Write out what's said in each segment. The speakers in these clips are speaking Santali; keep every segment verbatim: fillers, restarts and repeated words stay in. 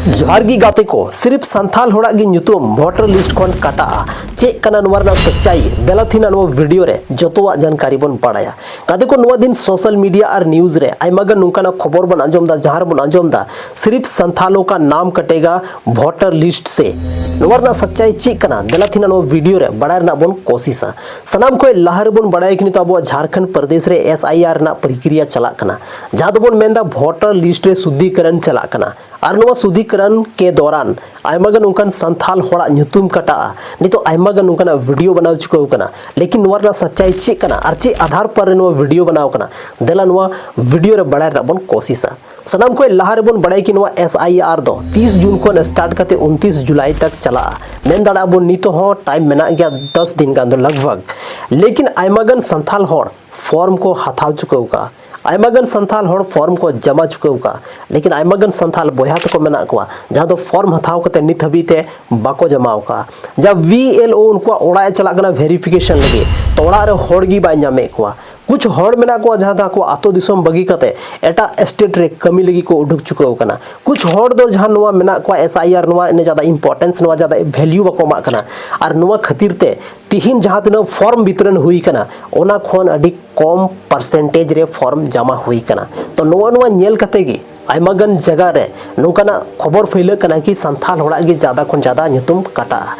ᱡᱚᱦᱟᱨ ᱜᱮ ᱜᱟᱛᱮ ᱠᱚ, ᱥᱤᱨᱤᱯ ᱥᱟᱱᱛᱷᱟᱞ ᱦᱚᱲᱟᱜ ᱜᱮ ᱧᱩᱛᱩᱢ ᱵᱷᱳᱴᱟᱨ ᱞᱤᱥᱴ ᱠᱷᱚᱱ ᱠᱟᱴᱟᱜᱼᱟ᱾ ᱪᱮᱫ ᱠᱟᱱᱟ ᱱᱚᱣᱟ ᱨᱮᱱᱟᱜ ᱥᱟᱪᱟᱭ? ᱫᱮᱞᱟ ᱛᱮᱦᱮᱧ ᱱᱚᱣᱟ ᱵᱷᱤᱰᱤᱭᱳ ᱨᱮ ᱡᱚᱛᱚᱣᱟᱜ ᱡᱟᱱᱠᱟᱨᱤ ᱵᱚᱱ ᱵᱟᱲᱟᱭᱟ᱾ ᱜᱟᱛᱮ ᱠᱚ, ᱱᱚᱣᱟ ᱫᱤᱱ ᱥᱳᱥᱟᱞ ᱢᱤᱰᱤᱭᱟ ᱟᱨ ᱱᱤᱭᱩᱡᱽ ᱨᱮ ᱟᱭᱢᱟ ᱜᱟᱱ ᱱᱚᱝᱠᱟᱱᱟᱜ ᱠᱷᱚᱵᱚᱨ ᱵᱚᱱ ᱟᱸᱡᱚᱢ ᱮᱫᱟ, ᱡᱟᱦᱟᱸ ᱨᱮᱵᱚᱱ ᱟᱸᱡᱚᱢ ᱮᱫᱟ ᱥᱤᱨᱤᱯ ᱥᱟᱱᱛᱷᱟᱞᱚ ᱠᱟ ᱱᱟᱢ ᱠᱟᱴᱮᱜᱟ ᱵᱷᱳᱴᱟᱨ ᱞᱤᱥᱴ ᱥᱮ᱾ ᱱᱚᱣᱟ ᱨᱮᱱᱟᱜ ᱥᱟᱪᱟᱭ ᱪᱮᱫ ᱠᱟᱱᱟ? ᱫᱮᱞᱟ ᱛᱮᱦᱮᱧ ᱱᱚᱣᱟ ᱵᱷᱤᱰᱤᱭᱳ ᱨᱮ ᱵᱟᱲᱟᱭ ᱨᱮᱱᱟᱜ ᱵᱚᱱ ᱠᱳᱥᱤᱥᱟ᱾ ᱥᱟᱱᱟᱢ ᱠᱷᱚᱱ ᱞᱟᱦᱟ ᱨᱮᱵᱚᱱ ᱵᱟᱲᱟᱭᱟ ᱠᱤ ᱱᱤᱛᱚᱜ ᱟᱵᱚᱣᱟᱜ ᱡᱷᱟᱲᱠᱷᱚᱸᱰ ᱯᱨᱚᱫᱮᱥ ᱨᱮ ᱮᱥ ᱟᱭ ᱟᱨ ᱨᱮᱱᱟᱜ ᱯᱨᱚᱠᱨᱤᱭᱟ ᱪᱟᱞᱟᱜ ᱠᱟᱱᱟ, ᱡᱟᱦᱟᱸ ᱫᱚᱵᱚᱱ ᱢᱮᱱᱫᱟ ᱵᱷᱳᱴᱟᱨ ᱞᱤᱥᱴ ᱨᱮ ᱥᱩᱫᱽᱫᱷᱤᱠᱚᱨᱚᱱ ᱪᱟᱞᱟᱜ ᱠᱟᱱᱟ᱾ ᱟᱨ ᱱᱚᱣᱟ ᱥᱩᱫᱽᱫᱷᱤᱠᱚᱨᱚᱱ ᱠᱮ ᱫᱚᱨᱟᱱ ᱟᱭᱢᱟ ᱜᱟᱱ ᱚᱱᱠᱟᱱ ᱥᱟᱱᱛᱷᱟᱞ ᱦᱚᱲᱟᱜ ᱧᱩᱛᱩᱢ ᱠᱟᱴᱟᱜᱼᱟ᱾ ᱱᱤᱛᱚᱜ ᱟᱭᱢᱟ ᱜᱟᱱ ᱱᱚᱝᱠᱟᱱᱟᱜ ᱵᱷᱤᱰᱤᱭᱳ ᱵᱮᱱᱟᱣ ᱪᱩᱠᱟᱹᱣ ᱠᱟᱱᱟ, ᱞᱮᱠᱤᱱ ᱱᱚᱣᱟ ᱨᱮᱱᱟᱜ ᱥᱟᱪᱟᱭ ᱪᱮᱫ ᱠᱟᱱᱟ ᱟᱨ ᱪᱮᱫ ᱟᱫᱷᱟᱨ ᱯᱟᱨ ᱨᱮ ᱱᱚᱣᱟ ᱵᱷᱤᱰᱤᱭᱳ ᱵᱮᱱᱟᱣ ᱠᱟᱱᱟ? ᱫᱮᱞᱟ ᱱᱚᱣᱟ ᱵᱷᱤᱰᱤᱭᱳ ᱨᱮ ᱵᱟᱲᱟᱭ ᱨᱮᱱᱟᱜ ᱵᱚᱱ ᱠᱳᱥᱤᱥᱟ᱾ ᱥᱟᱱᱟᱢ ᱠᱷᱚᱱ ᱞᱟᱦᱟ ᱨᱮᱵᱚᱱ ᱵᱟᱲᱟᱭ ᱠᱤ ᱱᱚᱣᱟ ᱮᱥ ᱟᱭ ᱟᱨ ᱫᱚ ᱛᱤᱥ ᱡᱩᱱ ᱠᱷᱚᱱ ᱥᱴᱟᱨᱴ ᱠᱟᱛᱮ ᱩᱱᱛᱤᱥ ᱡᱩᱞᱟᱭ ᱛᱟᱠ ᱪᱟᱞᱟᱜᱼᱟ᱾ ᱢᱮᱱ ᱫᱟᱲᱮᱭᱟᱜᱼᱟ ᱵᱚᱱ ᱱᱤᱛᱚᱜ ᱦᱚᱸ ᱴᱟᱭᱤᱢ ᱢᱮᱱᱟᱜ ᱜᱮᱭᱟ, ᱫᱚᱥ ᱫᱤᱱ ᱜᱟᱱ ᱫᱚ ᱞᱟᱜᱽ ᱵᱷᱟᱜᱽ᱾ ᱞᱮᱠᱤᱱ ᱟᱭᱢᱟ ᱜᱟᱱ ᱥᱟᱱᱛᱷᱟᱞ ᱦᱚᱲ ᱯᱷᱚᱨᱢ ᱠᱚ ᱦᱟᱛᱟᱣ ᱪᱩᱠᱟᱹᱣ ᱠᱟᱜᱼᱟ, ᱟᱭᱢᱟ ᱜᱟᱱ ᱥᱟᱱᱛᱷᱟᱞ ᱦᱚᱲ ᱯᱷᱚᱨᱢ ᱠᱚ ᱡᱚᱢᱟ ᱪᱩᱠᱟᱹᱣ ᱠᱟᱜᱼᱟ, ᱞᱮᱠᱤᱱ ᱟᱭᱢᱟ ᱜᱟᱱ ᱥᱟᱱᱛᱷᱟᱞ ᱵᱚᱭᱦᱟ ᱛᱟᱠᱚ ᱢᱮᱱᱟᱜ ᱠᱚᱣᱟ ᱡᱟᱦᱟᱸ ᱫᱚ ᱯᱷᱚᱨᱢ ᱦᱟᱛᱟᱣ ᱠᱟᱛᱮ ᱱᱤᱛ ᱦᱟᱹᱵᱤᱡ ᱛᱮ ᱵᱟᱠᱚ ᱡᱚᱢᱟᱣ ᱠᱟᱜᱼᱟ᱾ ᱡᱟᱦᱟᱸ ᱵᱷᱤ ᱮᱞ ᱳ ᱩᱱᱠᱩᱣᱟᱜ ᱚᱲᱟᱜ ᱮ ᱪᱟᱞᱟᱜ ᱠᱟᱱᱟ ᱵᱷᱮᱨᱤᱯᱷᱤᱠᱮᱥᱚᱱ ᱞᱟᱹᱜᱤᱫ, ᱛᱚ ᱚᱲᱟᱜ ᱨᱮ ᱦᱚᱲ ᱜᱮ ᱵᱟᱭ ᱧᱟᱢᱮᱫ ᱠᱚᱣᱟ᱾ ᱠᱩᱪ ᱦᱚᱲ ᱢᱮᱱᱟᱜ ᱠᱚᱣᱟ ᱡᱟᱦᱟᱸ ᱫᱚ ᱟᱠᱚ ᱟᱛᱳ ᱫᱤᱥᱚᱢ ᱵᱟᱹᱜᱤ ᱠᱟᱛᱮ ᱮᱴᱟᱜ ᱥᱴᱮᱴ ᱨᱮ ᱠᱟᱹᱢᱤ ᱞᱟᱹᱜᱤᱫ ᱠᱚ ᱩᱰᱩᱠ ᱪᱩᱠᱟᱹᱣ ᱠᱟᱱᱟ᱾ ᱠᱩᱪ ᱦᱚᱲ ᱫᱚ ᱡᱟᱦᱟᱸ ᱱᱚᱣᱟ ᱢᱮᱱᱟᱜ ᱠᱚᱣᱟ ᱮᱥ ᱟᱭ ᱟᱨ, ᱱᱚᱣᱟ ᱤᱱᱟᱹ ᱡᱟᱫᱟ ᱤᱢᱯᱚᱨᱴᱮᱱᱥ, ᱱᱚᱣᱟ ᱡᱟᱫᱟ ᱵᱷᱮᱞᱭᱩ ᱵᱟᱠᱚ ᱮᱢᱟᱜ ᱠᱟᱱᱟ᱾ ᱟᱨ ᱱᱚᱣᱟ ᱠᱷᱟᱹᱛᱤᱨ ᱛᱮ ᱛᱤᱦᱤᱧ ᱡᱟᱦᱟᱸ ᱛᱤᱱᱟᱹᱜ ᱯᱷᱚᱨᱢ ᱵᱤᱛᱨᱚᱱ ᱦᱩᱭ ᱠᱟᱱᱟ, ᱚᱱᱟ ᱠᱷᱚᱱ ᱟᱹᱰᱤ ᱠᱚᱢ ᱯᱟᱨᱥᱮᱱᱴᱮᱡᱽ ᱨᱮ ᱯᱷᱚᱨᱢ ᱡᱟᱢᱟ ᱦᱩᱭ ᱠᱟᱱᱟ᱾ ᱛᱚ ᱱᱚᱜᱼᱚ ᱱᱚᱣᱟ ᱧᱮᱞ ᱠᱟᱛᱮ ᱜᱮ ᱟᱭᱢᱟ ᱜᱟᱱ ᱡᱟᱭᱜᱟ ᱨᱮ ᱱᱚᱝᱠᱟᱱᱟᱜ ᱠᱷᱚᱵᱚᱨ ᱯᱷᱟᱹᱭᱞᱟᱹᱜ ᱠᱟᱱᱟ ᱠᱤ ᱥᱟᱱᱛᱷᱟᱞ ᱦᱚᱲᱟᱜ ᱜᱮ ᱡᱟᱫᱟ ᱠᱷᱚᱱ ᱡᱟᱫᱟ ᱧᱩᱛᱩᱢ ᱠᱟᱴᱟᱜᱼᱟ᱾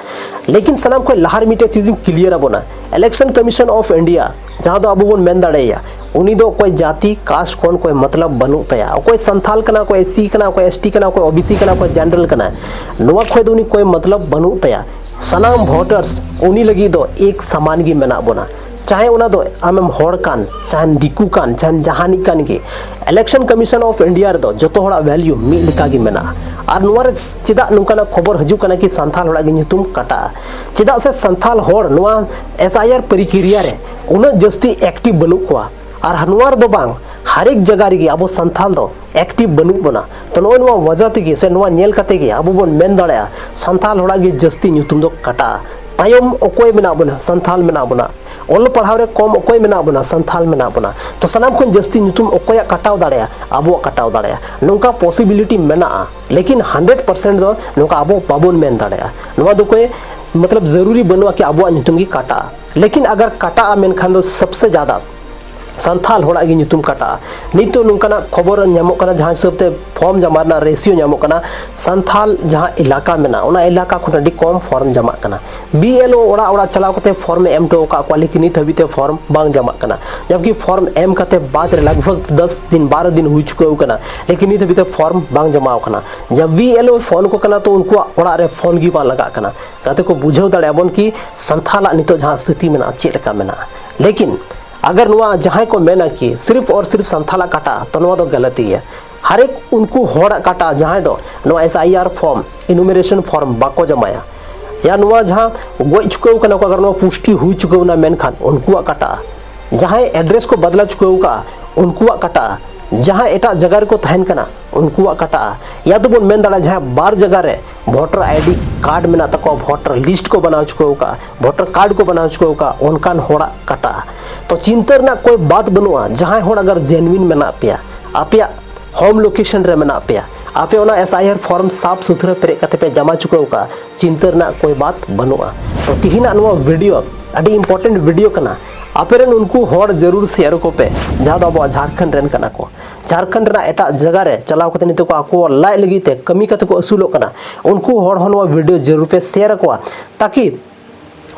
ᱞᱮᱠᱤᱱ ᱥᱟᱱᱟᱢ ᱠᱷᱚᱱ ᱞᱟᱦᱟ ᱨᱮ ᱢᱤᱫᱴᱮᱡ ᱪᱤᱡᱽ ᱤᱧ ᱠᱞᱤᱭᱟᱨ ᱟᱵᱚᱱᱟ, ᱤᱞᱮᱠᱥᱚᱱ ᱠᱚᱢᱤᱥᱚᱱ ᱚᱯᱷ ᱤᱱᱰᱤᱭᱟ, ᱡᱟᱦᱟᱸ ᱫᱚ ᱟᱵᱚ ᱵᱚᱱ ᱢᱮᱱ ᱫᱟᱲᱮᱭᱟᱭᱟ, ᱩᱱᱤ ᱫᱚ ᱚᱠᱚᱭ ᱡᱟᱹᱛᱤ ᱠᱟᱥᱴ ᱠᱷᱚᱱ ᱚᱠᱚᱭ ᱢᱚᱛᱞᱚᱵ ᱵᱟᱹᱱᱩᱜ ᱛᱟᱭᱟ, ᱚᱠᱚᱭ ᱥᱟᱱᱛᱷᱟᱞ ᱠᱟᱱᱟ, ᱚᱠᱚᱭ ᱮᱥ ᱥᱤ ᱠᱟᱱᱟ, ᱚᱠᱚᱭ ᱮᱥ ᱴᱤ ᱠᱟᱱᱟ, ᱚᱠᱚᱭ ᱳ ᱵᱤ ᱥᱤ ᱠᱟᱱᱟ, ᱚᱠᱚᱭ ᱡᱮᱱᱟᱨᱮᱞ ᱠᱟᱱᱟ, ᱱᱚᱣᱟ ᱠᱷᱚᱱ ᱫᱚ ᱩᱱᱤ ᱚᱠᱚᱭ ᱢᱚᱛᱞᱚᱵ ᱵᱟᱹᱱᱩᱜ ᱛᱟᱭᱟ᱾ ᱥᱟᱱᱟᱢ ᱵᱷᱳᱴᱟᱨᱥ ᱩᱱᱤ ᱞᱟᱹᱜᱤᱫ ᱫᱚ ᱮᱠ ᱥᱟᱢᱟᱱ ᱜᱮ ᱢᱮᱱᱟᱜ ᱵᱚᱱᱟ, ᱪᱟᱦᱮ ᱚᱱᱟ ᱫᱚ ᱟᱢᱮᱢ ᱦᱚᱲ ᱠᱟᱱ, ᱪᱟᱦᱮᱢ ᱫᱤᱠᱩ ᱠᱟᱱ, ᱪᱟᱦᱮᱢ ᱡᱟᱦᱟᱱᱤᱡ ᱠᱟᱱ ᱜᱮ᱾ ᱤᱞᱮᱠᱥᱚᱱ ᱠᱚᱢᱤᱥᱚᱱ ᱚᱯᱷ ᱤᱱᱰᱤᱭᱟ ᱨᱮᱫᱚ ᱡᱚᱛᱚ ᱦᱚᱲᱟᱜ ᱵᱷᱮᱞᱭᱩ ᱢᱤᱫ ᱞᱮᱠᱟ ᱜᱮ ᱢᱮᱱᱟᱜᱼᱟ᱾ ᱟᱨ ᱱᱚᱣᱟ ᱨᱮ ᱪᱮᱫᱟᱜ ᱱᱚᱝᱠᱟᱱᱟᱜ ᱠᱷᱚᱵᱚᱨ ᱦᱤᱡᱩᱜ ᱠᱟᱱᱟ ᱠᱤ ᱥᱟᱱᱛᱷᱟᱞ ᱦᱚᱲᱟᱜ ᱜᱮ ᱧᱩᱛᱩᱢ ᱠᱟᱴᱟᱜᱼᱟ? ᱪᱮᱫᱟᱜ ᱥᱮ ᱥᱟᱱᱛᱷᱟᱞ ᱦᱚᱲ ᱱᱚᱣᱟ ᱮᱥ ᱟᱭ ᱟᱨ ᱯᱨᱚᱠᱨᱤᱭᱟ ᱨᱮ ᱩᱱᱟᱹᱜ ᱡᱟᱹᱥᱛᱤ ᱮᱠᱴᱤᱵᱷ ᱵᱟᱹᱱᱩᱜ ᱠᱚᱣᱟ᱾ ᱟᱨ ᱱᱚᱣᱟ ᱨᱮᱫᱚ ᱵᱟᱝ, ᱦᱟᱨᱮᱠ ᱡᱟᱭᱜᱟ ᱨᱮᱜᱮ ᱟᱵᱚ ᱥᱟᱱᱛᱷᱟᱞ ᱫᱚ ᱮᱠᱴᱤᱵᱷ ᱵᱟᱹᱱᱩᱜ ᱵᱚᱱᱟ᱾ ᱛᱚ ᱱᱚᱜᱼᱚᱭ ᱱᱚᱣᱟ ᱣᱟᱡᱟ ᱛᱮᱜᱮ ᱥᱮ ᱱᱚᱣᱟ ᱧᱮᱞ ᱠᱟᱛᱮ ᱜᱮ ᱟᱵᱚ ᱵᱚᱱ ᱢᱮᱱ ᱫᱟᱲᱮᱭᱟᱜᱼᱟ ᱥᱟᱱᱛᱷᱟᱞ ᱦᱚᱲᱟᱜ ᱜᱮ ᱡᱟᱹᱥᱛᱤ ᱧᱩᱛᱩᱢ ᱫᱚ ᱠᱟᱴᱟᱜᱼᱟ᱾ ᱛᱟᱭᱚᱢ ᱚᱠᱚᱭ ᱢᱮᱱᱟᱜ ᱵᱚᱱᱟ? ᱥᱟᱱᱛᱟᱞ ᱢᱮᱱᱟᱜ ᱵᱚᱱᱟ᱾ ᱚᱞ ᱯᱟᱲᱦᱟᱣ ᱨᱮ ᱠᱚᱢ ᱚᱠᱚᱭ ᱢᱮᱱᱟᱜ ᱵᱚᱱᱟ? ᱥᱟᱱᱛᱟᱞ ᱢᱮᱱᱟᱜ ᱵᱚᱱᱟ᱾ ᱛᱚ ᱥᱟᱱᱟᱢ ᱠᱷᱚᱱ ᱡᱟᱹᱥᱛᱤ ᱧᱩᱛᱩᱢ ᱚᱠᱚᱭᱟᱜ ᱠᱟᱴᱟᱣ ᱫᱟᱲᱮᱭᱟᱜᱼᱟ? ᱟᱵᱚᱣᱟᱜ ᱠᱟᱴᱟᱣ ᱫᱟᱲᱮᱭᱟᱜᱼᱟ᱾ ᱱᱚᱝᱠᱟ possibility ᱢᱮᱱᱟᱜᱼᱟ, ᱞᱮᱠᱤᱱ ᱦᱟᱱᱰᱨᱮᱰ ᱯᱟᱨᱥᱮᱱᱴ ᱫᱚ ᱱᱚᱝᱠᱟ ᱟᱵᱚ ᱵᱟᱵᱚᱱ ᱢᱮᱱ ᱫᱟᱲᱮᱭᱟᱜᱼᱟ᱾ ᱱᱚᱣᱟ ᱫᱚ ᱠᱚᱭ ᱢᱚᱛᱞᱚᱵ ᱡᱟᱹᱨᱩᱨᱤ ᱵᱟᱹᱱᱩᱜᱼᱟ ᱠᱤ ᱟᱵᱚᱣᱟᱜ ᱧᱩᱛᱩᱢ ᱜᱮ ᱠᱟᱴᱟᱜᱼᱟ, ᱞᱮᱠᱤᱱ ᱟᱜᱟᱨ ᱠᱟᱴᱟᱜᱼᱟ ᱢᱮᱱᱠᱷᱟᱱ ᱫᱚ ᱥᱚᱵᱥᱮ ᱡᱟᱫᱟ ᱥᱟᱱᱛᱷᱟᱞ ᱦᱚᱲᱟᱜ ᱜᱮ ᱧᱩᱛᱩᱢ ᱠᱟᱴᱟᱜᱼᱟ᱾ ᱱᱤᱛᱚᱜ ᱱᱚᱝᱠᱟᱱᱟᱜ ᱠᱷᱚᱵᱚᱨ ᱧᱟᱢᱚᱜ ᱠᱟᱱᱟ, ᱡᱟᱦᱟᱸ ᱦᱤᱥᱟᱹᱵ ᱛᱮ ᱯᱷᱚᱨᱢ ᱡᱟᱢᱟ ᱨᱮᱱᱟᱜ ᱨᱮᱥᱤᱭᱳ ᱧᱟᱢᱚᱜ ᱠᱟᱱᱟ, ᱥᱟᱱᱛᱷᱟᱞ ᱡᱟᱦᱟᱸ ᱮᱞᱟᱠᱟ ᱢᱮᱱᱟᱜᱼᱟ, ᱚᱱᱟ ᱮᱞᱟᱠᱟ ᱠᱷᱚᱱ ᱟᱹᱰᱤ ᱠᱚᱢ ᱯᱷᱚᱨᱢ ᱡᱟᱢᱟᱜ ᱠᱟᱱᱟ᱾ ᱵᱤ ᱮᱞ ᱳ ᱚᱲᱟᱜ ᱚᱲᱟᱜ ᱪᱟᱞᱟᱣ ᱠᱟᱛᱮ ᱯᱷᱚᱨᱢ ᱮ ᱮᱢ ᱦᱚᱴᱚ ᱟᱠᱟᱫ ᱠᱚᱣᱟ, ᱞᱮᱠᱤᱱ ᱱᱤᱛ ᱦᱟᱹᱵᱤᱡ ᱛᱮ ᱯᱷᱚᱨᱢ ᱵᱟᱝ ᱡᱟᱢᱟᱜ ᱠᱟᱱᱟ᱾ ᱡᱟᱵᱠᱤ ᱯᱷᱚᱨᱢ ᱮᱢ ᱠᱟᱛᱮ ᱵᱟᱫ ᱨᱮ ᱞᱟᱜᱽ ᱵᱷᱟᱜᱽ ᱫᱚᱥ ᱫᱤᱱ, ᱵᱟᱨᱚ ᱫᱤᱱ ᱦᱩᱭ ᱪᱩᱠᱟᱹᱣ ᱠᱟᱱᱟ, ᱞᱮᱠᱤᱱ ᱱᱤᱛ ᱦᱟᱹᱵᱤᱡ ᱛᱮ ᱯᱷᱚᱨᱢ ᱵᱟᱝ ᱡᱟᱢᱟᱣ ᱠᱟᱱᱟ᱾ ᱡᱟᱵ ᱵᱤ ᱮᱞ ᱳ ᱯᱷᱳᱱ ᱠᱚ ᱠᱟᱱᱟ, ᱛᱚ ᱩᱱᱠᱩᱣᱟᱜ ᱚᱲᱟᱜ ᱨᱮ ᱯᱷᱳᱱ ᱜᱮ ᱵᱟᱝ ᱞᱟᱜᱟᱜ ᱠᱟᱱᱟ᱾ ᱠᱟᱛᱮ ᱠᱚ ᱵᱩᱡᱷᱟᱹᱣ ᱫᱟᱲᱮᱭᱟᱜᱼᱟ ᱵᱚᱱ ᱠᱤ ᱥᱟᱱᱛᱷᱟᱞᱟᱜ ᱱᱤᱛᱚᱜ ᱡᱟᱦᱟᱸ ᱥᱛᱷᱤᱛᱤ ᱢᱮᱱᱟᱜᱼᱟ, ᱪᱮᱫ ᱞᱮᱠᱟ ᱢᱮᱱᱟᱜᱼᱟ᱾ ᱞᱮᱠᱤᱱ ᱟᱜᱟᱨ ᱱᱚᱣᱟ ᱡᱟᱦᱟᱸᱭ ᱠᱚ ᱢᱮᱱᱟ ᱠᱤ ᱥᱤᱨᱯ ᱚᱨ ᱥᱤᱨᱯ ᱥᱟᱱᱛᱷᱟᱞᱟᱜ ᱠᱟᱴᱟᱜᱼᱟ, ᱛᱚ ᱱᱚᱣᱟ ᱫᱚ ᱜᱟᱞᱟᱛᱤ ᱜᱮᱭᱟ᱾ ᱦᱟᱨᱮᱠ ᱩᱱᱠᱩ ᱦᱚᱲᱟᱜ ᱠᱟᱴᱟᱜᱼᱟ ᱡᱟᱦᱟᱸᱭ ᱫᱚ ᱱᱚᱣᱟ S I R form, enumeration form ᱵᱟᱠᱚ ᱡᱚᱢᱟᱭᱟ, ᱭᱟ ᱱᱚᱣᱟ ᱡᱟᱦᱟᱸ ᱜᱚᱡ ᱪᱩᱠᱟᱹᱣ ᱠᱟᱱᱟ ᱠᱚ, ᱟᱜᱟᱨ ᱱᱚᱣᱟ ᱯᱩᱥᱴᱤ ᱦᱩᱭ ᱪᱩᱠᱟᱹᱣ ᱮᱱᱟ ᱢᱮᱱᱠᱷᱟᱱ ᱩᱱᱠᱩᱣᱟᱜ ᱠᱟᱴᱟᱜᱼᱟ᱾ ᱡᱟᱦᱟᱸᱭ ᱮᱰᱨᱮᱥ ᱠᱚ ᱵᱟᱫᱞᱟ ᱪᱩᱠᱟᱹᱣ ᱠᱟᱜᱼᱟ, ᱩᱱᱠᱩᱣᱟᱜ ᱠᱟᱴᱟᱜᱼᱟ᱾ ᱡᱟᱦᱟᱸᱭ ᱮᱴᱟᱜ ᱡᱟᱭᱜᱟ ᱨᱮᱠᱚ ᱛᱟᱦᱮᱱ ᱠᱟᱱᱟ, ᱩᱱᱠᱩᱣᱟᱜ ᱠᱟᱴᱟᱜᱼᱟ᱾ ᱭᱟ ᱫᱚᱵᱚᱱ ᱢᱮᱱ ᱫᱟᱲᱮᱭᱟᱜᱼᱟ, ᱡᱟᱦᱟᱸᱭ ᱵᱟᱨ ᱡᱟᱭᱜᱟ ᱨᱮ ᱵᱷᱳᱴᱟᱨ ᱟᱭ ᱰᱤ ᱠᱟᱨᱰ ᱢᱮᱱᱟᱜ ᱛᱟᱠᱚᱣᱟ, ᱵᱷᱳᱴᱟᱨ ᱞᱤᱥᱴ ᱠᱚ ᱵᱮᱱᱟᱣ ᱪᱩᱠᱟᱹᱣ ᱠᱟᱜᱼᱟ, ᱵᱷᱳᱴᱟᱨ ᱠᱟᱨᱰ ᱠᱚ ᱵᱮᱱᱟᱣ ᱪᱩᱠᱟᱹᱣ ᱠᱟᱜᱼᱟ, ᱚᱱᱠᱟᱱ ᱦᱚᱲᱟᱜ ᱠᱟᱴᱟᱜᱼᱟ᱾ ᱛᱚ ᱪᱤᱱᱛᱟᱹ ᱨᱮᱱᱟᱜ ᱠᱚᱭ ᱵᱟᱛ ᱵᱟᱹᱱᱩᱜᱼᱟ᱾ ᱡᱟᱦᱟᱸᱭ ᱦᱚᱲ ᱟᱜᱟᱨ ᱡᱮᱱᱩᱭᱤᱱ ᱢᱮᱱᱟᱜ ᱯᱮᱭᱟ, ᱟᱯᱮᱭᱟᱜ ᱦᱳᱢ ᱞᱳᱠᱮᱥᱚᱱ ᱨᱮ ᱢᱮᱱᱟᱜ ᱯᱮᱭᱟ, ᱟᱯᱮ ᱚᱱᱟ ᱮᱥ ᱟᱭ ᱟᱨ ᱯᱷᱚᱨᱢ ᱥᱟᱯᱷ ᱥᱩᱛᱷᱨᱟᱹ ᱯᱮᱨᱮᱡ ᱠᱟᱛᱮ ᱯᱮ ᱡᱟᱢᱟ ᱪᱩᱠᱟᱹᱣ ᱠᱟᱜᱼᱟ, ᱪᱤᱱᱛᱟᱹ ᱨᱮᱱᱟᱜ ᱠᱚᱭ ᱵᱟᱛ ᱵᱟᱹᱱᱩᱜᱼᱟ᱾ ᱛᱚ ᱛᱤᱦᱤᱧᱟᱜ ᱱᱚᱣᱟ ᱵᱷᱤᱰᱤᱭᱳ ᱟᱹᱰᱤ ᱤᱢᱯᱚᱨᱴᱮᱱᱴ ᱵᱷᱤᱰᱤᱭᱳ ᱠᱟᱱᱟ᱾ ᱟᱯᱮᱨᱮᱱ ᱩᱱᱠᱩ ᱦᱚᱲ ᱡᱟᱹᱨᱩᱲ ᱥᱮᱭᱟᱨ ᱠᱚᱯᱮ, ᱡᱟᱦᱟᱸ ᱫᱚ ᱟᱵᱚᱣᱟᱜ ᱡᱷᱟᱲᱠᱷᱚᱸᱰ ᱨᱮᱱ ᱠᱟᱱᱟ ᱠᱚ᱾ ᱡᱷᱟᱲᱠᱷᱚᱸᱰ ᱨᱮᱱᱟᱜ ᱮᱴᱟᱜ ᱡᱟᱭᱜᱟ ᱨᱮ ᱪᱟᱞᱟᱣ ᱠᱟᱛᱮ ᱱᱤᱛᱚᱜ ᱠᱚ ᱟᱠᱚ ᱞᱟᱡ ᱞᱟᱹᱜᱤᱫ ᱛᱮ ᱠᱟᱹᱢᱤ ᱠᱟᱛᱮ ᱠᱚ ᱟᱹᱥᱩᱞᱚᱜ ᱠᱟᱱᱟ᱾ ᱩᱱᱠᱩ ᱦᱚᱲ ᱦᱚᱸ ᱱᱚᱣᱟ ᱵᱷᱤᱰᱤᱭᱳ ᱡᱟᱹᱨᱩᱲ ᱯᱮ ᱥᱮᱭᱟᱨ ᱟᱠᱚᱣᱟ, ᱛᱟᱠᱤ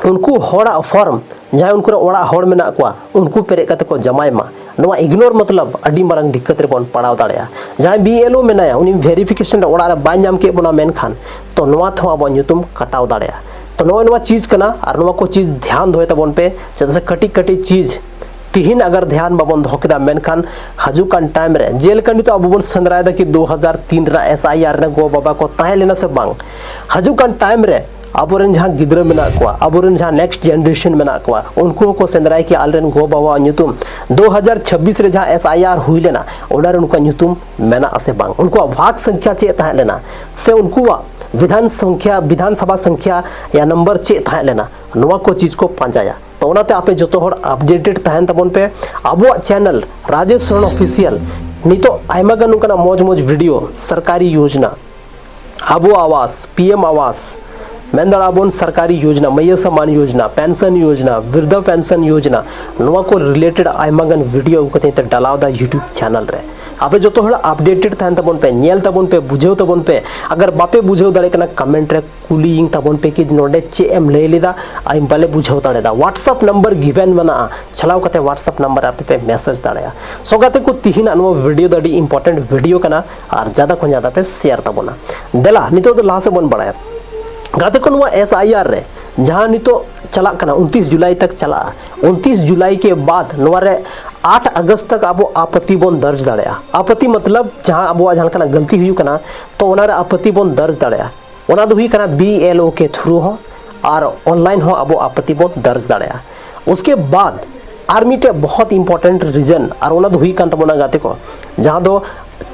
ᱩᱱᱠᱩ ᱦᱚᱲᱟᱜ ᱯᱷᱚᱨᱢ, ᱡᱟᱦᱟᱸᱭ ᱩᱱᱠᱩ ᱨᱮᱱ ᱚᱲᱟᱜ ᱦᱚᱲ ᱢᱮᱱᱟᱜ ᱠᱚᱣᱟ, ᱩᱱᱠᱩ ᱯᱮᱨᱮᱡ ᱠᱟᱛᱮ ᱠᱚ ᱡᱟᱢᱟᱭ ᱢᱟ᱾ ᱱᱚᱣᱟ ᱤᱜᱱᱳᱨ ᱢᱚᱛᱞᱚᱵ ᱟᱹᱰᱤ ᱢᱟᱨᱟᱝ ᱫᱤᱠᱠᱟᱛ ᱨᱮᱵᱚᱱ ᱯᱟᱲᱟᱣ ᱫᱟᱲᱮᱭᱟᱜᱼᱟ᱾ ᱡᱟᱦᱟᱸᱭ ᱵᱤ ᱮᱞ ᱳ ᱢᱮᱱᱟᱭᱟ, ᱩᱱᱤ ᱵᱷᱮᱨᱤᱯᱷᱤᱠᱮᱥᱚᱱ ᱨᱮ ᱚᱲᱟᱜ ᱨᱮ ᱵᱟᱭ ᱧᱟᱢ ᱠᱮᱫ ᱵᱚᱱᱟ, ᱢᱮᱱᱠᱷᱟᱱ ᱛᱚ ᱱᱚᱣᱟ ᱛᱮᱦᱚᱸ ᱟᱵᱚᱣᱟᱜ ᱧᱩᱛᱩᱢ ᱠᱟᱴᱟᱣ ᱫᱟᱲᱮᱭᱟᱜᱼᱟ᱾ ᱛᱚ ᱱᱚᱜᱼᱚᱭ ᱱᱚᱣᱟ ᱪᱤᱡᱽ ᱠᱟᱱᱟ, ᱟᱨ ᱱᱚᱣᱟ ᱠᱚ ᱪᱤᱡᱽ ᱫᱷᱮᱭᱟᱱ ᱫᱚᱦᱚᱭ ᱛᱟᱵᱚᱱ ᱯᱮ, ᱪᱮᱫᱟᱜ ᱥᱮ ᱠᱟᱹᱴᱤᱡ ᱠᱟᱹᱴᱤᱡ ᱪᱤᱡᱽ ᱛᱤᱦᱤᱧ ᱟᱜᱟᱨ ᱫᱷᱮᱭᱟᱱ ᱵᱟᱵᱚᱱ ᱫᱚᱦᱚ ᱠᱮᱫᱟ, ᱢᱮᱱᱠᱷᱟᱱ ᱦᱤᱡᱩᱜ ᱠᱟᱱ ᱴᱟᱭᱤᱢ ᱨᱮ, ᱡᱮᱞᱮᱠᱟ ᱱᱤᱛᱚᱜ ᱟᱵᱚ ᱵᱚᱱ ᱥᱮᱸᱫᱽᱨᱟᱭᱮᱫᱟ ᱠᱤ ᱫᱩ ᱦᱟᱡᱟᱨ ᱛᱤᱱ ᱨᱮᱱᱟᱜ ᱮᱥ ᱟᱭ ᱟᱨ ᱨᱮ ᱜᱚ ᱵᱟᱵᱟ ᱠᱚ ᱛᱟᱦᱮᱸ ᱞᱮᱱᱟ ᱥᱮ ᱵᱟᱝ, ᱦᱤᱡᱩᱜ ᱠᱟᱱ ᱴᱟᱭᱤᱢ ᱨᱮ ᱟᱵᱚᱨᱮᱱ ᱡᱟᱦᱟᱸ ᱜᱤᱫᱽᱨᱟᱹ ᱢᱮᱱᱟᱜ ᱠᱚᱣᱟ, ᱟᱵᱚᱨᱮᱱ ᱡᱟᱦᱟᱸ ᱱᱮᱠᱥᱴ ᱡᱮᱱᱟᱨᱮᱥᱚᱱ ᱢᱮᱱᱟᱜ ᱠᱚᱣᱟ, ᱩᱱᱠᱩ ᱦᱚᱸᱠᱚ ᱥᱮᱸᱫᱽᱨᱟᱭ ᱠᱤ ᱟᱞᱮᱨᱮᱱ ᱜᱚ ᱵᱟᱵᱟᱣᱟᱜ ᱧᱩᱛᱩᱢ ᱫᱩ ᱦᱟᱡᱟᱨ ᱪᱷᱟᱵᱵᱤᱥ ᱨᱮ ᱡᱟᱦᱟᱸ ᱮᱥ ᱟᱭ ᱟᱨ ᱦᱩᱭ ᱞᱮᱱᱟ, ᱚᱱᱟᱨᱮ ᱩᱱᱠᱩᱣᱟᱜ ᱧᱩᱛᱩᱢ ᱢᱮᱱᱟᱜ ᱟᱥᱮ ᱵᱟᱝ, ᱩᱱᱠᱩᱣᱟᱜ ᱵᱷᱟᱜᱽ ᱥᱚᱝᱠᱷᱟ ᱪᱮᱫ ᱛᱟᱦᱮᱸ ᱞᱮᱱᱟ, ᱥᱮ ᱩᱱᱠᱩᱣᱟᱜ ᱵᱤᱫᱷᱟᱱ ᱥᱚᱝᱠᱷᱭᱟ, ᱵᱤᱫᱷᱟᱱ ᱥᱚᱵᱷᱟ ᱥᱚᱝᱠᱷᱭᱟ ᱭᱟ ᱱᱟᱢᱵᱟᱨ ᱪᱮᱫ ᱛᱟᱦᱮᱸ ᱞᱮᱱᱟ, ᱱᱚᱣᱟ ᱠᱚ ᱪᱤᱡᱽ ᱠᱚ ᱯᱟᱸᱡᱟᱭᱟ᱾ ᱛᱚ ᱚᱱᱟᱛᱮ ᱟᱯᱮ ᱡᱚᱛᱚ ᱦᱚᱲ ᱟᱯᱰᱮᱴᱮᱰ ᱛᱟᱦᱮᱱ ᱛᱟᱵᱚᱱ ᱯᱮ ᱟᱵᱚᱣᱟᱜ ᱪᱮᱱᱮᱞ ᱨᱟᱡᱮᱥ ᱥᱚᱨᱮᱱ ᱚᱯᱷᱤᱥᱤᱭᱟᱞ᱾ ᱱᱤᱛᱚᱜ ᱟᱭᱢᱟ ᱜᱟᱱ ᱱᱚᱝᱠᱟᱱᱟᱜ ᱢᱚᱡᱽ ᱢᱚᱡᱽ ᱵᱷᱤᱰᱤᱭᱳ, ᱥᱚᱨᱠᱟᱨᱤ ᱭᱳᱡᱽᱱᱟ, ᱟᱵᱚ ᱟᱣᱟᱥ, ᱯᱤ ᱮᱢ ᱟᱣᱟᱥ, ᱢᱮᱱ ᱫᱟᱲᱮᱭᱟᱜᱼᱟ ᱵᱚᱱ ᱥᱚᱨᱠᱟᱨᱤ ᱭᱳᱡᱽᱱᱟ, ᱢᱟᱹᱭᱭᱟᱹ ᱥᱚᱢᱢᱟᱱ ᱭᱳᱡᱽᱱᱟ, ᱯᱮᱱᱥᱚᱱ ᱭᱳᱡᱽᱱᱟ, ᱵᱨᱤᱫᱽᱫᱷᱟ ᱯᱮᱱᱥᱚᱱ ᱭᱳᱡᱽᱱᱟ, ᱱᱚᱣᱟ ᱠᱚ ᱨᱤᱞᱮᱴᱮᱰ ᱟᱭᱢᱟ ᱜᱟᱱ ᱵᱷᱤᱰᱤᱭᱳ ᱟᱹᱜᱩ ᱠᱟᱛᱮ ᱰᱟᱞᱟᱣ ᱫᱟ ᱭᱩᱴᱩᱵᱽ ᱪᱮᱱᱮᱞ ᱨᱮ᱾ ᱟᱯᱮ ᱡᱚᱛᱚ ᱦᱚᱲ ᱟᱯᱰᱮᱴᱮᱰ ᱛᱟᱦᱮᱱ ᱛᱟᱵᱚᱱ ᱯᱮ, ᱧᱮᱞ ᱛᱟᱵᱚᱱ ᱯᱮ, ᱵᱩᱡᱷᱟᱹᱣ ᱛᱟᱵᱚᱱ ᱯᱮ᱾ ᱟᱜᱟᱨ ᱵᱟᱯᱮ ᱵᱩᱡᱷᱟᱹᱣ ᱫᱟᱲᱮᱭᱟᱜ ᱠᱟᱱᱟ, ᱠᱚᱢᱮᱱᱴ ᱨᱮ ᱠᱩᱞᱤᱭᱤᱧ ᱛᱟᱵᱚᱱ ᱯᱮ ᱠᱤ ᱱᱚᱰᱮ ᱪᱮᱫ ᱮᱢ ᱞᱟᱹᱭ ᱞᱮᱫᱟ, ᱟᱢ ᱵᱟᱞᱮ ᱵᱩᱡᱷᱟᱹᱣ ᱫᱟᱲᱮᱭᱟᱫᱟ᱾ WhatsApp ᱱᱟᱢᱵᱟᱨ ᱜᱤᱵᱷᱮᱱ ᱢᱮᱱᱟᱜᱼᱟ, ᱪᱟᱞᱟᱣ ᱠᱟᱛᱮ WhatsApp ᱱᱟᱢᱵᱟᱨ ᱨᱮ ᱟᱯᱮ ᱯᱮ ᱢᱮᱥᱮᱡᱽ ᱫᱟᱲᱮᱭᱟᱜᱼᱟ᱾ ᱥᱚᱸᱜᱟᱛᱮ ᱠᱚ, ᱛᱤᱦᱤᱧᱟᱜ ᱱᱚᱣᱟ ᱵᱷᱤᱰᱤᱭᱳ ᱫᱚ ᱟᱹᱰᱤ ᱤᱢᱯᱚᱨᱴᱮᱱᱴ ᱵᱷᱤᱰᱤᱭᱳ ᱠᱟᱱᱟ, ᱟᱨ ᱡᱟᱫᱟ ᱠᱷᱚᱱ ᱡᱟᱫᱟ ᱯᱮ ᱥᱮᱭᱟᱨ ᱛᱟᱵᱚᱱᱟ᱾ ᱫᱮᱞᱟ, ᱱᱤᱛᱚᱜ ᱫᱚ ᱞᱟᱦᱟ ᱥᱮᱫ ᱵᱚᱱ ᱵᱟᱲᱟᱭᱟ᱾ ᱜᱟᱛᱮ ᱠᱚ, ᱱᱚᱣᱟ ᱮᱥ ᱟᱭ ᱟᱨ ᱨᱮ ᱡᱟᱦᱟᱸ ᱱᱤᱛᱚᱜ ᱪᱟᱞᱟᱜ ᱠᱟᱱᱟ, ᱩᱱᱛᱤᱥ ᱡᱩᱞᱟᱭ ᱛᱟᱠ ᱪᱟᱞᱟᱜᱼᱟ᱾ ᱩᱱᱛᱤᱥ ᱡᱩᱞᱟᱭ ᱠᱮ ᱵᱟᱫ ᱱᱚᱣᱟ ᱨᱮ ᱟᱴ ᱟᱜᱚᱥᱴ ᱛᱟᱠ ᱟᱵᱚ ᱟᱯᱟᱛᱤ ᱵᱚᱱ ᱫᱟᱨᱡᱽ ᱫᱟᱲᱮᱭᱟᱜᱼᱟ᱾ ᱟᱯᱟᱛᱤ ᱢᱚᱛᱞᱚᱵ ᱡᱟᱦᱟᱸ ᱟᱵᱚᱣᱟᱜ ᱡᱟᱦᱟᱸ ᱞᱮᱠᱟᱱᱟᱜ ᱜᱟᱹᱞᱛᱤ ᱦᱩᱭᱩᱜ ᱠᱟᱱᱟ, ᱛᱚ ᱚᱱᱟ ᱨᱮ ᱟᱯᱟᱛᱤ ᱵᱚᱱ ᱫᱟᱨᱡᱽ ᱫᱟᱲᱮᱭᱟᱜᱼᱟ᱾ ᱚᱱᱟ ᱫᱚ ᱦᱩᱭᱩᱜ ᱠᱟᱱᱟ ᱵᱤ ᱮᱞ ᱳ ᱠᱮ ᱛᱷᱨᱩ ᱦᱚᱸ ᱟᱨ ᱚᱱᱞᱟᱭᱤᱱ ᱦᱚᱸ ᱟᱵᱚ ᱟᱯᱟᱛᱤ ᱵᱚᱱ ᱫᱟᱨᱡᱽ ᱫᱟᱲᱮᱭᱟᱜᱼᱟ᱾ ᱩᱥᱠᱮ ᱵᱟᱫ ᱟᱨ ᱢᱤᱫᱴᱮᱡ ᱵᱚᱦᱚᱛ ᱤᱢᱯᱚᱨᱴᱮᱱᱴ ᱨᱤᱡᱚᱱ, ᱟᱨ ᱚᱱᱟ ᱫᱚ ᱦᱩᱭᱩᱜ ᱠᱟᱱ ᱛᱟᱵᱚᱱᱟ ᱜᱟᱛᱮ ᱠᱚ, ᱡᱟᱦᱟᱸ ᱫᱚ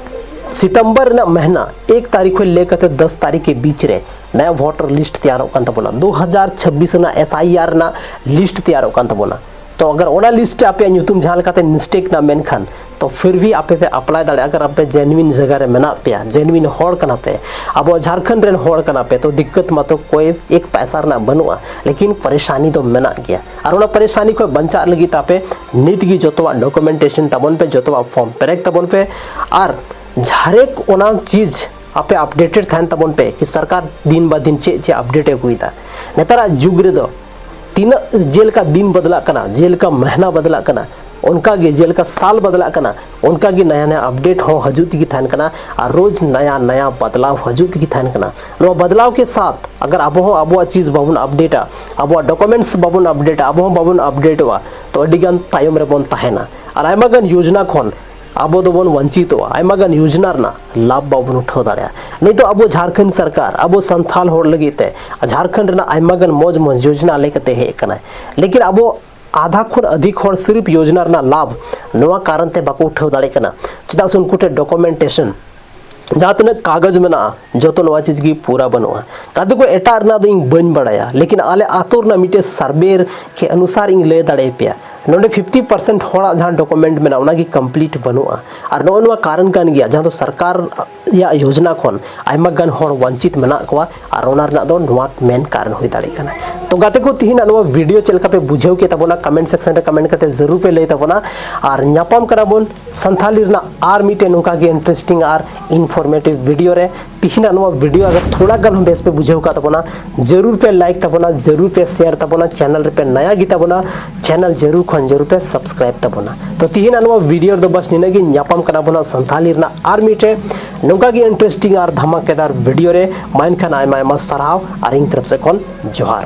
ᱥᱤᱛᱚᱢᱵᱚᱨ ᱨᱮᱱᱟᱜ ᱢᱟᱹᱦᱱᱟᱹ ᱮᱠ ᱛᱟᱹᱨᱤᱠᱷ ᱠᱷᱚᱱ ᱞᱮ ᱠᱟᱛᱮ ᱫᱚᱥ ᱛᱟᱹᱨᱤᱠᱷ ᱠᱮ ᱵᱤᱪ ᱨᱮ ᱱᱟᱭᱟ ᱵᱷᱳᱴᱟᱨ ᱞᱤᱥᱴ ᱛᱮᱭᱟᱨᱚᱜ ᱠᱟᱱ ᱛᱟᱵᱚᱱᱟ᱾ ᱫᱩ ᱦᱟᱡᱟᱨ ᱪᱷᱟᱵᱵᱤᱥ ᱨᱮᱱᱟᱜ ᱮᱥ ᱟᱭ ᱟᱨ ᱨᱮᱱᱟᱜ ᱞᱤᱥᱴ ᱛᱮᱭᱟᱨᱚᱜ ᱠᱟᱱ ᱛᱟᱵᱚᱱᱟ᱾ ᱛᱚ ᱟᱜᱟᱨ ᱚᱱᱟ ᱞᱤᱥᱴ ᱨᱮ ᱟᱯᱮᱭᱟᱜ ᱧᱩᱛᱩᱢ ᱡᱟᱦᱟᱸ ᱞᱮᱠᱟᱛᱮ ᱢᱤᱥᱴᱮᱠ ᱱᱟ ᱢᱮᱱᱠᱷᱟᱱ, ᱛᱚ ᱯᱷᱤᱨ ᱵᱷᱤ ᱟᱯᱮ ᱯᱮ ᱟᱯᱞᱟᱭ ᱫᱟᱲᱮᱭᱟᱜᱼᱟ᱾ ᱟᱜᱟᱨ ᱟᱯᱮ ᱡᱮᱱᱩᱭᱤᱱ ᱡᱟᱭᱜᱟ ᱨᱮ ᱢᱮᱱᱟᱜ ᱯᱮᱭᱟ, ᱡᱮᱱᱩᱭᱤᱱ ᱦᱚᱲ ᱠᱟᱱᱟ ᱯᱮ, ᱟᱵᱚ ᱡᱷᱟᱨᱠᱷᱚᱸᱰ ᱨᱮᱱ ᱦᱚᱲ ᱠᱟᱱᱟ ᱯᱮ, ᱛᱚ ᱫᱤᱠᱠᱟᱛ ᱢᱟᱛᱚ ᱠᱚᱭ ᱮᱠ ᱯᱟᱭᱥᱟ ᱨᱮᱱᱟᱜ ᱵᱟᱹᱱᱩᱜᱼᱟ, ᱞᱮᱠᱤᱱ ᱯᱟᱨᱮᱥᱟᱱᱤ ᱫᱚ ᱢᱮᱱᱟᱜ ᱜᱮᱭᱟ᱾ ᱟᱨ ᱚᱱᱟ ᱯᱟᱨᱮᱥᱟᱱᱤ ᱠᱷᱚᱱ ᱵᱟᱧᱪᱟᱜ ᱞᱟᱹᱜᱤᱫ ᱛᱮ ᱟᱯᱮ ᱱᱤᱛ ᱜᱮ ᱡᱚᱛᱚᱣᱟᱜ ᱰᱚᱠᱩᱢᱮᱱᱴᱮᱥᱚᱱ ᱛᱟᱵᱚᱱ ᱯᱮ, ᱡᱚᱛᱚᱣᱟᱜ ᱯᱷᱚᱨᱢ ᱯᱮᱨᱮᱡ ᱛᱟᱵᱚᱱ ᱯᱮ᱾ ᱟᱨ ᱡᱷᱟᱨᱮᱠ ᱚᱱᱟ ᱪᱤᱡᱽ ᱟᱯᱮ ᱟᱯᱰᱮᱴᱮᱰ ᱛᱟᱦᱮᱱ ᱛᱟᱵᱚᱱ ᱯᱮ ᱠᱤ ᱥᱚᱨᱠᱟᱨ ᱫᱤᱱ ᱵᱟ ᱫᱤᱱ ᱪᱮᱫ ᱪᱮᱫ ᱟᱯᱰᱮᱴ ᱮ ᱟᱹᱜᱩᱭᱮᱫᱟ᱾ ᱱᱮᱛᱟᱨᱟᱜ ᱡᱩᱜᱽ ᱨᱮᱫᱚ ᱛᱤᱱᱟᱹᱜ ᱡᱮᱞᱮᱠᱟ ᱫᱤᱱ ᱵᱚᱫᱞᱟᱜ ᱠᱟᱱᱟ, ᱡᱮᱞᱮᱠᱟ ᱢᱟᱹᱦᱱᱟᱹ ᱵᱚᱫᱞᱟᱜ ᱠᱟᱱᱟ, ᱚᱱᱠᱟ ᱜᱮ ᱡᱮᱞᱮᱠᱟ ᱥᱟᱞ ᱵᱚᱫᱞᱟᱜ ᱠᱟᱱᱟ, ᱚᱱᱠᱟ ᱜᱮ ᱱᱟᱭᱟ ᱱᱟᱭᱟ ᱟᱯᱰᱮᱴ ᱦᱚᱸ ᱦᱤᱡᱩᱜ ᱛᱮᱜᱮ ᱛᱟᱦᱮᱱ ᱠᱟᱱᱟ᱾ ᱟᱨ ᱨᱳᱡᱽ ᱱᱟᱭᱟ ᱱᱟᱭᱟ ᱵᱚᱫᱞᱟᱣ ᱦᱤᱡᱩᱜ ᱛᱮᱜᱮ ᱛᱟᱦᱮᱱ ᱠᱟᱱᱟ᱾ ᱱᱚᱣᱟ ᱵᱚᱫᱞᱟᱣ ᱠᱮ ᱥᱟᱛ ᱟᱜᱟᱨ ᱟᱵᱚ ᱦᱚᱸ ᱟᱵᱚᱣᱟᱜ ᱪᱤᱡᱽ ᱵᱟᱵᱚᱱ ᱟᱯᱰᱮᱴᱟ, ᱟᱵᱚᱣᱟᱜ ᱰᱚᱠᱩᱢᱮᱱᱴᱥ ᱵᱟᱵᱚᱱ ᱟᱯᱰᱮᱴᱟ, ᱟᱵᱚ ᱦᱚᱸ ᱵᱟᱵᱚᱱ ᱟᱯᱰᱮᱴᱚᱜᱼᱟ, ᱛᱚ ᱟᱹᱰᱤ ᱜᱟᱱ ᱛᱟᱭᱚᱢ ᱨᱮᱵᱚᱱ ᱛᱟᱦᱮᱱᱟ᱾ ᱟᱨ ᱟᱭᱢᱟ ᱜᱟᱱ ᱭᱳᱡᱽᱱᱟ ᱠᱷᱚᱱ ᱟᱵᱚ ᱫᱚᱵᱚᱱ ᱣᱟᱧᱪᱤᱛᱚᱜᱼᱟ, ᱟᱭᱢᱟ ᱜᱟᱱ ᱭᱳᱡᱽᱱᱟ ᱨᱮᱱᱟᱜ ᱞᱟᱵᱷ ᱵᱟᱵᱚᱱ ᱩᱴᱷᱟᱹᱣ ᱫᱟᱲᱮᱭᱟᱜᱼᱟ᱾ ᱱᱤᱛᱚᱜ ᱟᱵᱚ ᱡᱷᱟᱨᱠᱷᱚᱸᱰ ᱥᱚᱨᱠᱟᱨ ᱟᱵᱚ ᱥᱟᱱᱛᱷᱟᱞ ᱦᱚᱲ ᱞᱟᱹᱜᱤᱫ ᱛᱮ ᱡᱷᱟᱨᱠᱷᱚᱸᱰ ᱨᱮᱱᱟᱜ ᱟᱭᱢᱟ ᱜᱟᱱ ᱢᱚᱡᱽ ᱢᱚᱡᱽ ᱭᱳᱡᱽᱱᱟ ᱞᱟᱹᱭ ᱠᱟᱛᱮ ᱦᱮᱡ ᱟᱠᱟᱱᱟᱭ, ᱞᱮᱠᱤᱱ ᱟᱵᱚ ᱟᱫᱷᱟ ᱠᱷᱚᱱ ᱟᱫᱷᱤᱠ ᱦᱚᱲ ᱥᱤᱨᱯ ᱭᱳᱡᱽᱱᱟ ᱨᱮᱱᱟᱜ ᱞᱟᱵᱷ ᱱᱚᱣᱟ ᱠᱟᱨᱚᱱ ᱛᱮ ᱵᱟᱠᱚ ᱩᱴᱷᱟᱹᱣ ᱫᱟᱲᱮᱭᱟᱜ ᱠᱟᱱᱟ, ᱪᱮᱫᱟᱜ ᱥᱮ ᱩᱱᱠᱩ ᱴᱷᱮᱱ ᱰᱚᱠᱩᱢᱮᱱᱴᱮᱥᱚᱱ ᱡᱟᱦᱟᱸ ᱛᱤᱱᱟᱹᱜ ᱠᱟᱜᱚᱡᱽ ᱢᱮᱱᱟᱜᱼᱟ, ᱡᱚᱛᱚ ᱱᱚᱣᱟ ᱪᱤᱡᱽ ᱜᱮ ᱯᱩᱨᱟ ᱵᱟᱹᱱᱩᱜᱼᱟ᱾ ᱜᱟᱛᱮ ᱠᱚ, ᱮᱴᱟᱜ ᱨᱮᱱᱟᱜ ᱫᱚ ᱤᱧ ᱵᱟᱹᱧ ᱵᱟᱲᱟᱭᱟ, ᱞᱮᱠᱤᱱ ᱟᱞᱮ ᱟᱛᱳ ᱨᱮᱱᱟᱜ ᱢᱤᱫᱴᱮᱡ ᱥᱟᱨᱵᱷᱮ ᱠᱮ ᱚᱱᱩᱥᱟᱨ ᱤᱧ ᱞᱟᱹᱭ ᱫᱟᱲᱮᱭᱟᱯᱮᱭᱟ᱾ ᱱᱚᱰᱮ ᱯᱷᱤᱯᱴᱤ ᱯᱟᱨᱥᱮᱱᱴ ᱦᱚᱲᱟᱜ ᱡᱟᱦᱟᱸ ᱰᱚᱠᱩᱢᱮᱱᱴ ᱢᱮᱱᱟᱜᱼᱟ, ᱚᱱᱟᱜᱮ ᱠᱚᱢᱯᱞᱤᱴ ᱵᱟᱹᱱᱩᱜᱼᱟ᱾ ᱟᱨ ᱱᱚᱜᱼᱚ ᱱᱚᱣᱟ ᱠᱟᱨᱚᱱ ᱠᱟᱱ ᱜᱮᱭᱟ, ᱡᱟᱦᱟᱸ ᱫᱚ ᱥᱚᱨᱠᱟᱨ ᱨᱮᱭᱟᱜ ᱭᱳᱡᱽᱱᱟ ᱠᱷᱚᱱ ᱟᱭᱢᱟ ᱜᱟᱱ ᱦᱚᱲ ᱵᱚᱧᱪᱤᱛ ᱢᱮᱱᱟᱜ ᱠᱚᱣᱟ᱾ ᱟᱨ ᱚᱱᱟ ᱨᱮᱱᱟᱜ ᱫᱚ ᱱᱚᱣᱟ ᱢᱮᱱ ᱠᱟᱨᱚᱱ ᱦᱩᱭ ᱫᱟᱲᱮᱭᱟᱜ ᱠᱟᱱᱟ᱾ ᱛᱚ ᱜᱟᱛᱮ ᱠᱚ, ᱛᱤᱦᱤᱧᱟᱜ ᱱᱚᱣᱟ ᱵᱷᱤᱰᱤᱭᱳ ᱪᱮᱫ ᱞᱮᱠᱟ ᱯᱮ ᱵᱩᱡᱷᱟᱹᱣ ᱠᱮᱫ ᱛᱟᱵᱚᱱᱟ, ᱠᱚᱢᱮᱱᱴ ᱥᱮᱠᱥᱚᱱ ᱨᱮ ᱠᱚᱢᱮᱱᱴ ᱠᱟᱛᱮ ᱡᱟᱹᱨᱩᱲ ᱯᱮ ᱞᱟᱹᱭ ᱛᱟᱵᱚᱱᱟ᱾ ᱟᱨ ᱧᱟᱯᱟᱢ ᱠᱟᱱᱟ ᱵᱚᱱ ᱥᱟᱱᱛᱷᱟᱞᱤ ᱨᱮᱱᱟᱜ ᱟᱨ ᱢᱤᱫᱴᱮᱱ ᱱᱚᱝᱠᱟ ᱜᱮ ᱤᱱᱴᱟᱨᱮᱥᱴᱤᱝ ᱟᱨ ᱤᱱᱯᱷᱚᱨᱢᱮᱴᱤᱵᱷ ᱵᱷᱤᱰᱤᱭᱳ ᱨᱮ᱾ ᱛᱤᱦᱤᱧᱟᱜ ᱱᱚᱣᱟ ᱵᱷᱤᱰᱤᱭᱳ ᱟᱜᱟᱨ ᱛᱷᱚᱲᱟ ᱜᱟᱱ ᱦᱚᱸ ᱵᱮᱥ ᱯᱮ ᱵᱩᱡᱷᱟᱹᱣ ᱠᱟᱜ ᱛᱟᱵᱚᱱᱟ, ᱡᱟᱹᱨᱩᱲ ᱯᱮ ᱞᱟᱭᱤᱠ ᱛᱟᱵᱚᱱᱟ, ᱡᱟᱹᱨᱩᱲ ᱯᱮ ᱥᱮᱭᱟᱨ ᱛᱟᱵᱚᱱᱟ᱾ ᱪᱮᱱᱮᱞ ᱨᱮᱯᱮ ᱱᱟᱭᱟ ᱜᱮ ᱛᱟᱵᱚᱱᱟ, ᱪᱮᱱᱮᱞ ᱡᱟᱹᱨᱩᱲ ᱠᱷᱚᱱ ᱡᱟᱹᱨᱩᱲ ᱯᱮ ᱥᱟᱵᱥᱠᱨᱟᱭᱤᱵ ᱛᱟᱵᱚᱱᱟ᱾ ᱛᱚ ᱛᱤᱦᱤᱧᱟᱜ ᱱᱚᱣᱟ ᱵᱷᱤᱰᱤᱭᱳ ᱨᱮᱫᱚ ᱵᱟᱥ ᱱᱤᱱᱟᱹᱜ ᱜᱮ᱾ ᱧᱟᱯᱟᱢ ᱠᱟᱱᱟ ᱵᱚᱱ ᱥᱟᱱᱛᱷᱟᱞᱤ ᱨᱮᱱᱟᱜ ᱟᱨ ᱢᱤᱫᱴᱮᱱ ᱱᱚᱝᱠᱟ ᱜᱮ ᱤᱱᱴᱟᱨᱮᱥᱴᱤᱝ ᱟᱨ ᱫᱷᱟᱢᱟᱠᱮᱫᱟᱨ ᱵᱷᱤᱰᱤᱭᱳ ᱨᱮ᱾ ᱢᱟ ᱮᱱᱠᱷᱟᱱ ᱟᱭᱢᱟ ᱟᱭᱢᱟ ᱥᱟᱨᱦᱟᱣ ᱟᱨ ᱤᱧ ᱛᱚᱨᱚᱯ ᱥᱮᱫ ᱠᱷᱚᱱ ᱡᱚᱦᱟᱨ᱾